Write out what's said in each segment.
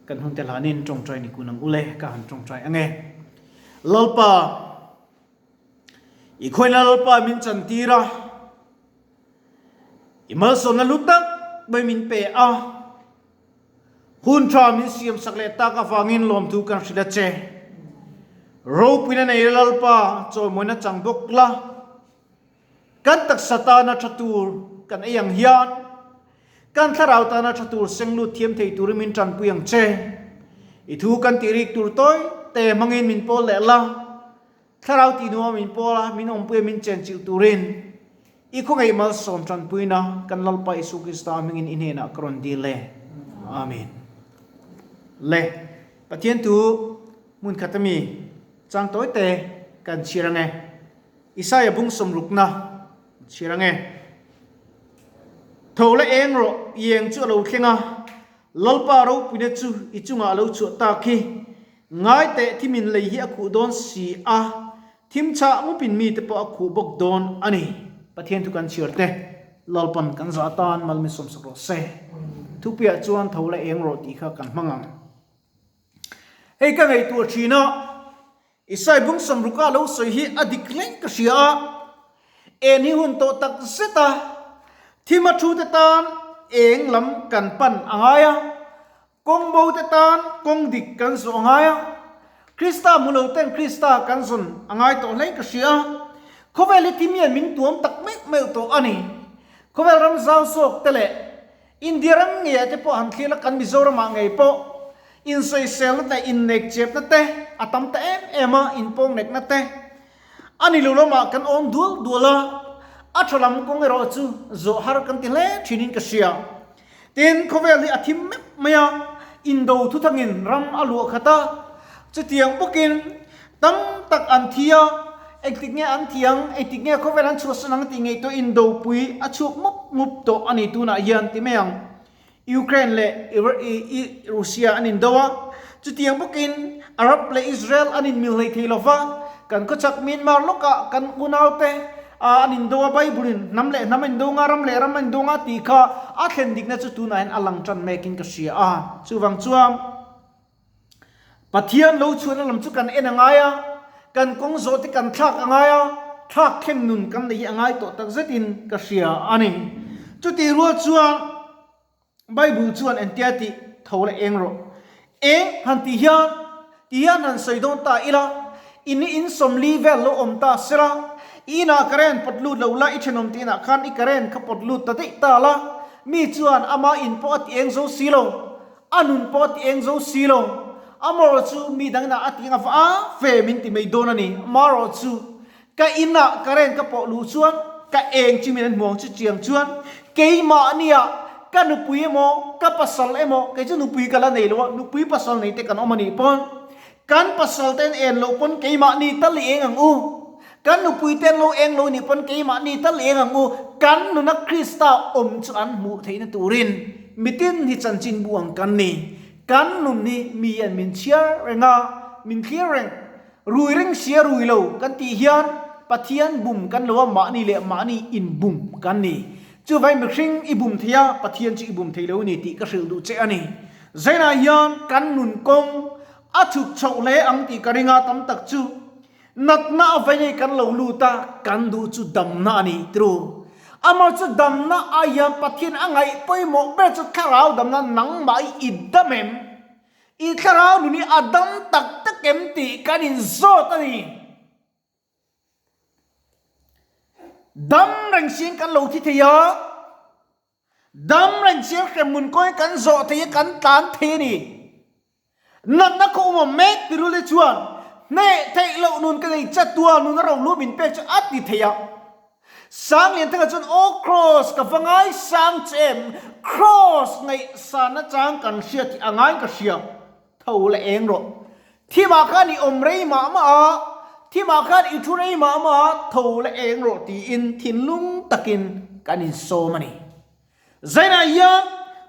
Kan hun te hlanin tawngtai ni kun ang ule ka han tawngtai ange. Lalpa, i khawina Lalpa min chantir a, i malsawmna lu tak mai min pe a, hun tha min siam sak leh tak avangin lawmthu kan hrilh a che. Ropuina nei Lalpa chawimawina chang bawk la, Kan taksa tana tha tur kan ei ang hian kan thlarau tana tha tur seng lut thiam thei turin min tanpui ang che. I thu kan tih rik tur tawi te hmangin min pawl leh la, thlarau tih nuam min pawl a, min awmpui a min chenchilh turin i khawngaih malsawm tanpuina kan Lalpa Isu Krista hmingin i hnenah ka rawn dil e. Amen. Le Pathian thu hmun khat ami chang tawi te kan chhiar ange. Isaia bung sawmrukna chhiar ang e. Tho la eng rawh, i eng chu a lo thleng a, Lalpa ropuina chu i chungah a lo chhuah tak hi. Ngai teh thimin lei hi a khuh dawn si a, thim chhah ngupin mite pawh a khuh bawk dawn a ni. Pathian thu kan chhiar te, Lalpan kan zah atan mal min sawmsak rawh se. Thupuiah chuan tho la eng rawh tih kha kan hmang ang. Hei ka ngaihtuah thin a, Isai bung sawmruka lo sawi hi a dik hleng ka hria a, en hi hun tawh tak zet a, thima thu te tan eng lam kan pan a ngai a, kawng bo te tan kawng dik kan zawh a ngai a, Krista hmu lo ten Krista kan zawn a ngai tawh hleng ka hria a, khawvel hi thimian min tuam tak meuh meuh tawh a ni. Khawvel ram zau zawk te leh India ram ngeiah te pawh han thlir a, kan Mizoramah ngei pawh insawiselna te, innekchepna te a tam ta em em a, inpawngnekna te a ni lo lamah kan awm dual dual a, a tha lam kawng erawh chu zawh har kan ti hle thinin ka hria. Tin, khawvel hi a thim meuh mai a, indo thuthangin ram a luah khat a, chutiang bawkin Tam tak an thi a, engtik nge an thi ang, engtik nge khawvel an chhuahsan ang tih ngaihtuah indopui a chhuak mup mup tawh a ni tunah hian ti mai ang. Ukraine leh Russia an indo a, chutiang bawkin Arab leh Israel an inmil hlei thei lova, kan khawchhak Myanmar lawkah kan unaute an indo a, Bible-in hnam leh hnam a indo nga, ram leh ram a indo nga tih kha a thlen dikna chu tunah hian a lang tan mekin ka hria a. Chuvang chuan. Pathian lo chhuahna lam chu kan en a ngai a, kan kawng zawh te kan thlak a ngai a, thlak thleng nun kan neih hi a ngai tawh tak zetin ka hria a ni. Chutih rual chuan Bible chuan entia tih tho la eng rawh. Eng han tih hian ti hian han sawi dawn ta ila, in i insawmli vel lo awm ta sela, i inah current pawt lut lo la, i thenawm te inah khan i current kha pawt lut ta daih ta la, mi chuan ama in pawh a ti eng zo si lo. A nun pawh a ti eng zo si lo. Amarawh chu mi dang inah a ti eng a va a fe min ti mai dawn a ni. Amarawh chu ka inah current ka pawh luh chuan ka eng chu min an hmuh ang chu chiang chuan keimahnia ka nupui emaw ka pasal emaw kei chu nupui ka la nei lo a, nupui pasal nei te kan awm a nih pawn kan pasal te an en loh pawn keimahni tal i eng ang u, kan nupui te an lo eng lo nih pawn keimahni tal i eng ang u, kan nuna Krista awm chu an hmuh theihna turin Mitin hi chanchin bu ang kan ni. Kan nun hi mi hian min chhiar reng a, min thlir reng. Rui reng sia rui lo kan tih hian Pathian bum kan lo a, mahni leh mahni inbum kan ni. Chuvai mihring i bum thei a, Pathian chu i bum thei lo ni tih ka hrilh duh che a ni. Zainah hian kan nun kawng a chhuk chhoh hle ang tih ka ring a, tam tak chu Natna a vei kan lo lut a, kan duh chu damna a ni tru. Amah chu damna ai hian Pathian a ngaih pawimawh ber chu thlarau damna nangmah hi i dam em? I thlarau nun hi a dam tak tak em tih kan inzawt a ni. Dam reng siin kan lo thi thei a, dam reng siin hremhmun kawi kan zawh thei a, kan tlan thei a ni. Natna khaw awm awm mek tirul hi chuan hneh theih loh nun ka nei chat tua nun a rohlu min pek chu a ti thei a. Sanglianthanga chuan aw Kraws ka va ngaisang che em, Kraws ngaihsanna chang kan hria tih a ngai ka hria, tho la eng rawh. Thimah khan i awm rei mah mah a, thimah khan i thu rei mah mah a, tho la eng rawh tiin thinlung takin kan insawm a ni. Zainah hian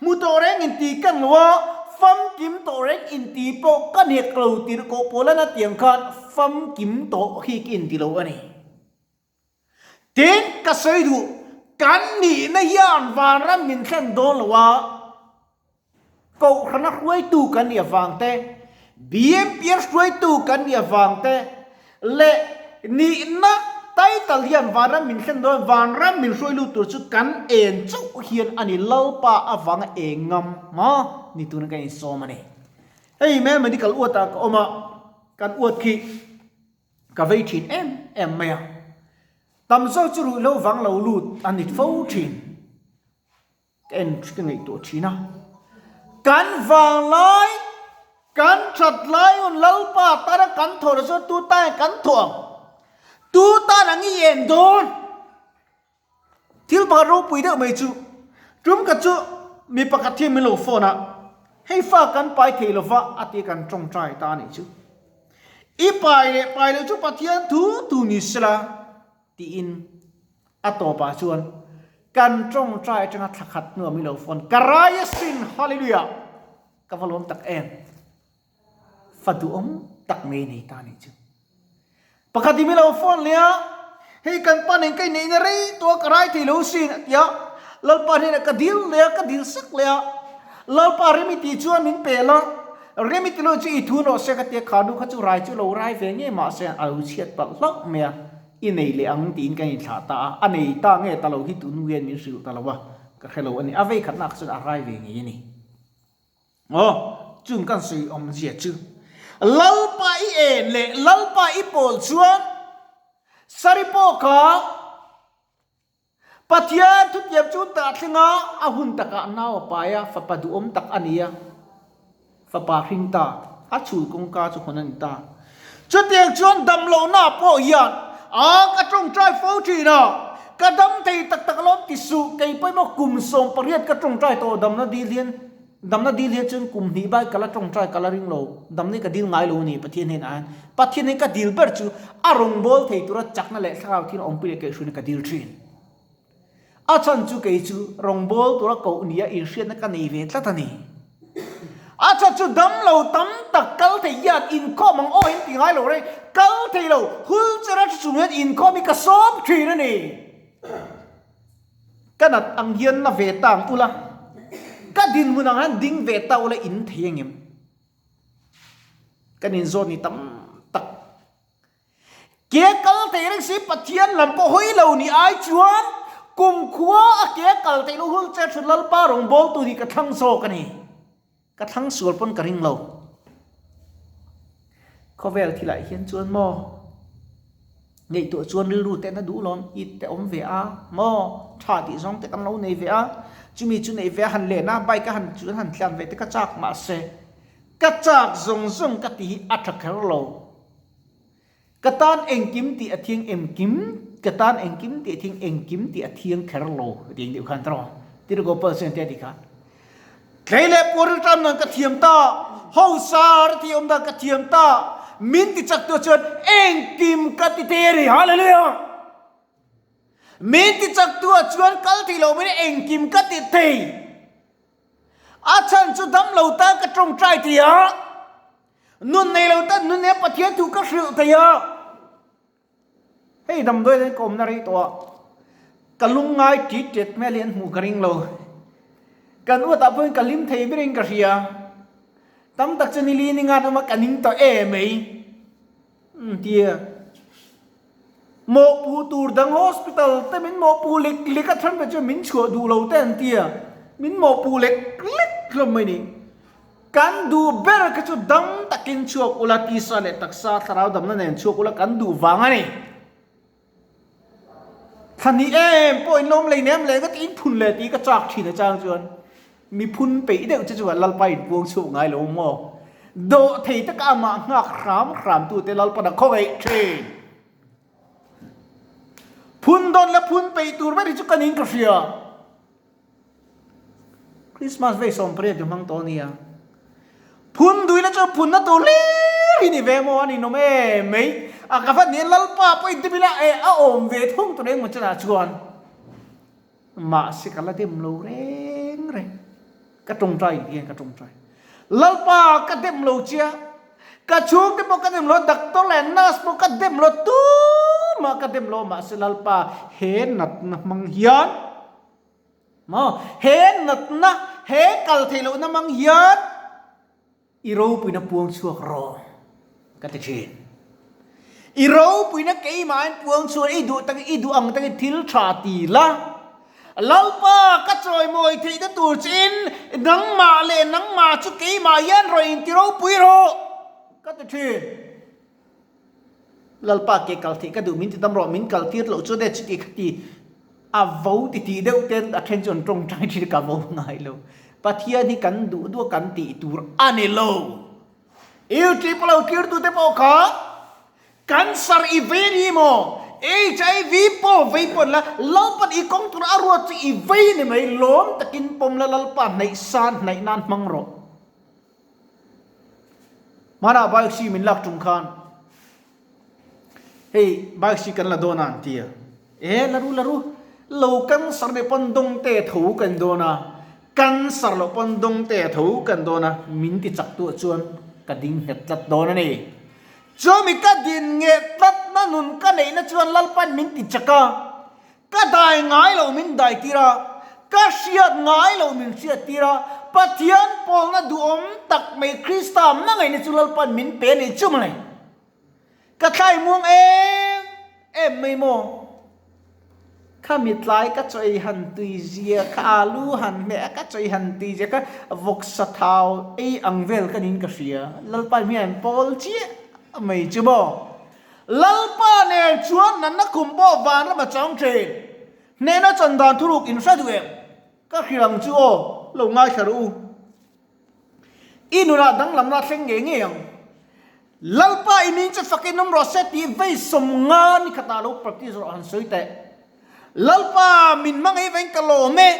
hmu tawh reng inti kan lo a, famkim tawh reng inti pawh ka hnek lo tirh koh pawl a na tiang khan famkim tawh hi ka inti lo a ni. Tin, ka sawi duh, kan nihna hian vanram min thlen dawn lo a. Kohhrana hruaitu kan nih avang te, BMPR hruaitu kan nih avang te leh nihna title hian vanram min thlen dawn, vanram min hruai lut tur chu kan en chauh hian a ni, Lalpa avanga eng ngam hma ni turin kan insawm a ni. Hei Mel Medical uatah ka awm a, kan uat khi ka vei thin em em mai a, tam zawk chu ruihhlo vang lo lut a ni fo thin. Ka en ka ngaihtuah thin a, kan vanglai, kan that lai hun Lalpa tana kan thawh loh chuan tu tan kan thawh ang? Tu tan ang i en dawn? Thil pakhat ropui deuh mai chu, tum khat chu mi pakhat hian min lo phone a, hei fa kan pai thei lova a ti kan tawngtai ta a nih chu. I pai leh pai loh chu Pathian thu thu ni sela tiin A tawpah chuan kan tawngtai atanga thla khat hnuah min lo phone ka rai asin Hallelujah ka va lawm tak em fa duhawm tak mai nei ta nih chu pakhat in min lo phone leh a hei kan pa nen ka inneihna rei tawh a ka rai thei lo sin a ti a Lalpa hnenah ka dil leh a ka dil sak leh a Lalpa rem i tih chuan min pe la rem i ti lo chu i thu nawh se ka ti a kha nu kha chu rai chu lo rai ve ngei mahse a lo chhiat palh hlauh mai a. I nei leh ang tiin kan inthlah ta a, a nei ta nge ta lo hi tunu hian min hrilh ta lo a, ka hre lo a ni. A vei khatna kha chuan a rai ve ngei a ni. Aw, chung kan sawi awmzia chu Lalpa i en leh Lalpa i pawl chuan Sari pawh kha Pathian thutiam chu tah thleng a, a hun takah nau a pai a, fapa duhawm tak a ni a, fapa hring ta, a chhul kawngka chu hawn a ni ta. Chutiang chuan damlohna pawh hian a ka tawngtai fo thin a, ka dam thei tak tak alawm ti suh, kei pawimawh kum 18 ka tawngtai tawh damna dil hian Damna dil hian chuan kum hnih bai ka la tawngtai ka la ring lo, damna hi ka dil ngai lo a ni Pathian hnenah hian. Pathian hi ka dil ber chu a rawngbâwl thei tura chakna leh thlarau thil awmpui leh kaihhruaina ka dil thin. A chhan chu kei chu rawngbâwl tura koh nia inhriatna ka nei ve tlat a ni. A chhan chu dam lo tam tak kal thei hian inkhawm ang aw in ti ngai lo reng, kal thei lo hul chera thu chung hian inkhawm hi ka sawm thin a ni. Ka nat ang hian na ve ta ang ula, ka dinhmun ang hian ding ve ta ula in thei engem? Kan inzawt ni tam tak. Ke kal thei reng si Pathian lam pawh hawi lo ni ai chuan kumkhua a ke kal theih loh hul che thut Lalpa rawngbawltu hi ka thlang zawk a ni. Ka thlang sual pawn ka ring lo. Khawvel thilah hian chuan maw ngaihtuah chuan rilru te na duh lawm it te awm ve a maw tha tih zawng te kan lo nei ve a chumi chu nei ve a han len a bike a han chuan han tlan ve te ka chak mahse ka chak zawng zawng ka ti hi a tha kher lo. Ka tan engkim tih a thiang engkim, ka tan engkim tih a thiang engkim tih a thiang kher lo ti eng deuh khan tawng. Tirugopal chuan tia ti kha. Tlei leh puar rilṭam nan ka thiam ta, hosa ri awm dan ka thiam ta, min ti chak tu chuan engkim ka ti thei a ni. Hallelujah! Min ti chak tu ah chuan kal thei lo mai engkim ka ti thei. A chhan chu dam lo tan ka ṭawngṭai thei a. Nun nei lo tan nun nen Pathian thu ka hrilh thei a. Hei damdawi hian ka awmna rei tawh a, ka lungngai ṭit ṭet hmel hi an hmuh ka ring lo. Kan uatah pawhin ka hlim thei berin ka hria. Tam tak chu nili ni ngan awm a, ka ning tawh em mai. Umm tia. Mawhpuh tur dang hospital te min mawhpuh lek lek a then ve chuan min chhuah duh lo te an tia. Min mawhpuh lek lek hlawm mai ni. Kan duh ber kha chu dam takin chhuak ula, tisa leh taksa thlarau damna nen chhuak ula kan duh vang a ni. Thla hnih em pawh in lawm lei nem leh ka tiin phun leh tih ka chak thin a chang chuan mi phun peih deuh che chuan Lalpa in puang chhuak ngai lo maw? Dawh thei taka amah nghak hram hram tute Lalpan a khawngaih thin. Phun dawn la phun peih tur ber hi chu ka ning ka hria. Christmas vei 18 ka hmang tawh a nia. Phun duina chu phunna tur hlir hi ni ve maw a ninawm em mai. A ka va nia Lalpa pawh inti bila e a awm ve thung tur engmaw chenah chuan mahse ka la dem lo reng reng. Ka tawngtai hian ka tawngtai. Lalpa ka dem lo chia ka chhungte pawh ka dem lo doctor leh nurse pawh ka dem lo tumah ka dem lo mahse Lalpa he natna hmang hian Maw? He natna, he kal theih lohna hmang hian i ropuina puang chhuak rawh ka ti thin. I ropuina keimahin puang chhuak i duh takin i duh ang takin thil tha ti la, Lalpa ka chawimawi theihna tur chiin nangmah leh nangmah chu keimah hian rawn inti ropui rawh ka ti thin. Lalpa ke kal theih ka duh min ti dam rawh min kal tir loh chuan e chuti kha ti a vo ti tih deuh ten a then chu an tawngtai thin ka vo ngai lo. Pathian hi kan duh duh a kan tih tur a ni lo. YouTube lo thlir tu te pawh kha cancer i vei a ni maw? HIV pawh vei pawh ni la Lalpan i kawng tur a ruat chu i vei a ni mai lawm takin pawm la Lalpa hnaih san hnaih nan hmang rawh. Hmanah bike si min lak tum khan hei bike si kan la dawn a an ti a, e la ru la ru lo cancer leh pawn dawng te tho kan dawn a, cancer loh pawn dawng te tho kan dawn a min ti chak tuah chuan ka ding nghet tlat dawn a ni. Chumi ka din nghet tlatna nun ka neihna chuan Lalpan min ti chak a, Ka dai ngai lo min dai tir a, ka hriat ngai lo min hriat tir a, Pathian pawlna duhawm tak mai Krista hmangaihna chu Lalpan min pe a nih chu mawle. Ka thlai muang em em mai maw? Kha mitlai ka chawi han tui zia kha alu han hmeh a ka chawi han tui zia kha vawksa thau ei ang vel ka niin ka hria. Lalpan hian pawl chiah mai chu maw? Lalpa nen chuan natna khum pawh vanram a chang thin. Hnehna chan dan thuruk in hre duh em? Ka hrilh ang chu aw, lo ngaithla rawh u. I nunah danglamna a thleng ngei ngei ang. Lalpa i min chu fakin awm rawh se tih vei 50 ni khatah lo practice rawh han sawi teh. Lalpa min hmangaih veng ka lawm e.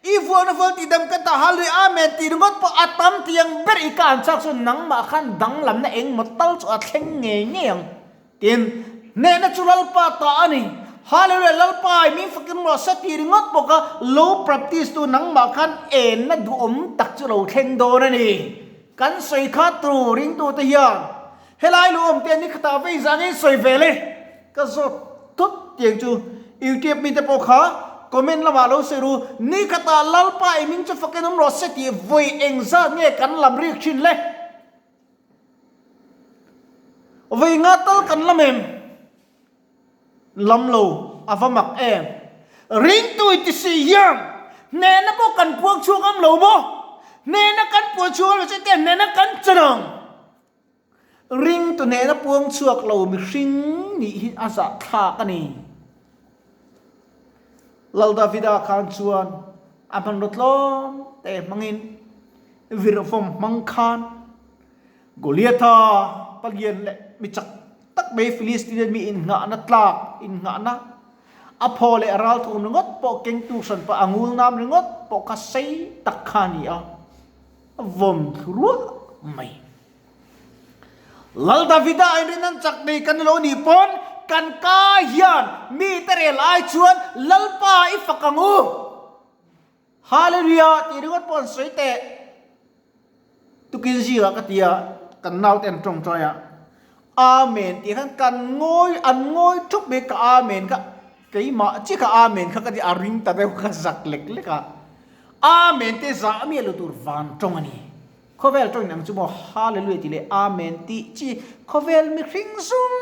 I vualna vual tih dam ka ta Hallelujah Amen tih ringawt pawh a tam tih ang ber i ka an chak chuan nangmah khan danglamna engmaw tal chu a thleng ngei ngei ang. Tin, hnehna chu Lalpa ta a ni. Hallelujah Lalpa i min fakin rawh se tih ringawt bawk a lo practice tu nangmah khan enna duhawm tak chu lo thleng dawn a ni. Kan sawi kha tur ringtute hian Helai lu awm te ni khatah vei zan in sawi vel e. Ka zawt thut tiang chu YouTube mite pawh kha comment lamah lo sawi ru, ni khatah Lalpa i min chu fakin awm rawh se tih vawi engzat nge kan lam rik thin le? Vawi nga tal kan lam em? Lam lo, a va mak em? Ringtui ti si hian hnehna pawh kan puang chhuak ngam lo maw? Hnehna kan puan chhuak ngam lo chu tia hnehna kan chan ang? Ringtu hnehna puang chhuak lo mihring nih hi a zahthlak a ni. Lal Davida khan chuan a hmanraw tlawm te hmangin virvawm hmang khan Goliatha palian leh mi chak tak mai Philistine mi innghahna tlak innghahna a phaw leh ralthum ringawt pawh kengtu hranpa a ngul nam ringawt pawh kha sei tak kha a ni a. A vawm thlu ruah mai. Lal Davida a inrin an chak nei kan lo nih pawn kan ka hian mite rel ai chuan Lalpa i fak ang u. Hallelujah tih ringawt pawh an sawi teh. Tukin zingah ka ti a, kan naute an tawngtai a, Amen tih khan kan ngawi an ngawi thup mai ka Amen kha keimah chiah kha Amen kha ka ti a ring ta deuh ka zak lek lek a. Amen te zah miah lo tur van tawng a ni. Khawvel tawng in ang chu maw Hallelujah tih leh Amen tih chi khawvel mihring zawng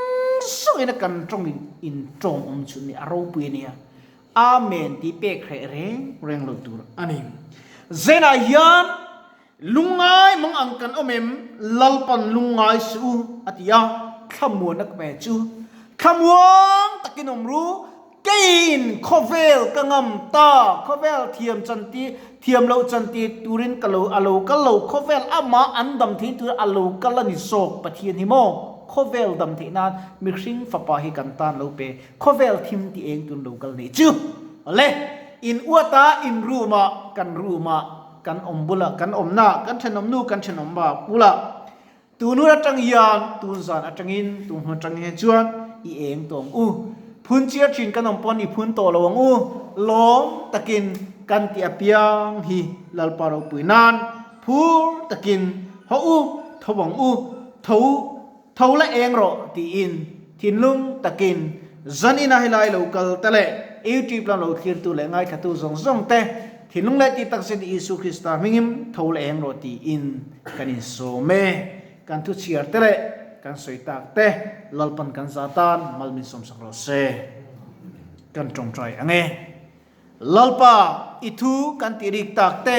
zawng in a kan tawng in in tawng awm chhun ni a ropui a nia. Amen tih pek hreh reng reng lo tur a ni. Zenah hian lungngai mang ang kan awm em? Lalpan lungngai suh u a ti a, thlamuanna ka pe chu. Thlamuang takin awm ru, Keiin khawvel ka ngam ta, khawvel thiam chanti, thiam loh chanti turin ka lo, a lo kal lo, khawvel amah an dam theih tur a lo kal a ni zawk Pathian hi maw? Khawvel dam theih nan mihring fapa hi kan tan lo pe, khawvel thim ti eng tun lo kal nei chu. Awle, in uata in room ah, kan room ah, kan awm bulah, kan awmna, kan thenawmnu, kan thenawmba bulah, Tun hun atang hian, tun zan atangin, tun hun atang hian chuan i eng tawh ang u. Phun chiar thin kan awm pawn i phun tawh lo ang u. Lawm takin kan ti apiang hi Lalpa ropui nan phur takin haw u, tho ang u, tho tho la eng rawh tiin thinlung takin zan ina helai lo kal te leh YouTube lam lo thlirtu leh ngaithlatu zawng zawng te. Thinlung leh tih takzet Isu Krista hmingin tho leh eng rawh tiin kan insawm e. Kan thu chhiar te leh kan sawi tak te Lalpan kan za tan mal min sawmsak rawh se. Kan tawngtai ang e. Lalpa, i thu kan tih rik tak te,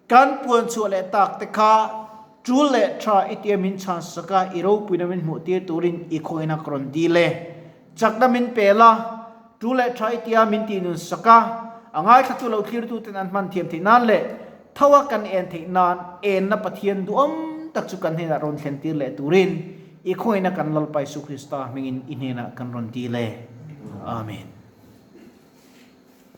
kan puan chhuah leh tak te kha tul leh tha i tia min chhan sak a, i ropuina min hmuh tir turin i khawina ka rawn dil e. Chakna min pe la, tul leh tha i tia min tih nun sak a, a ngaithlatu lo thlirtuten an hman thiam theih nan leh tho a kan en theih nan enna Pathian duhawm tak chu kan hnenah rawn thlen tir leh turin i khawina kan Lalpa Isu Krista hmingin i hnenah kan rawn dil e. Amen.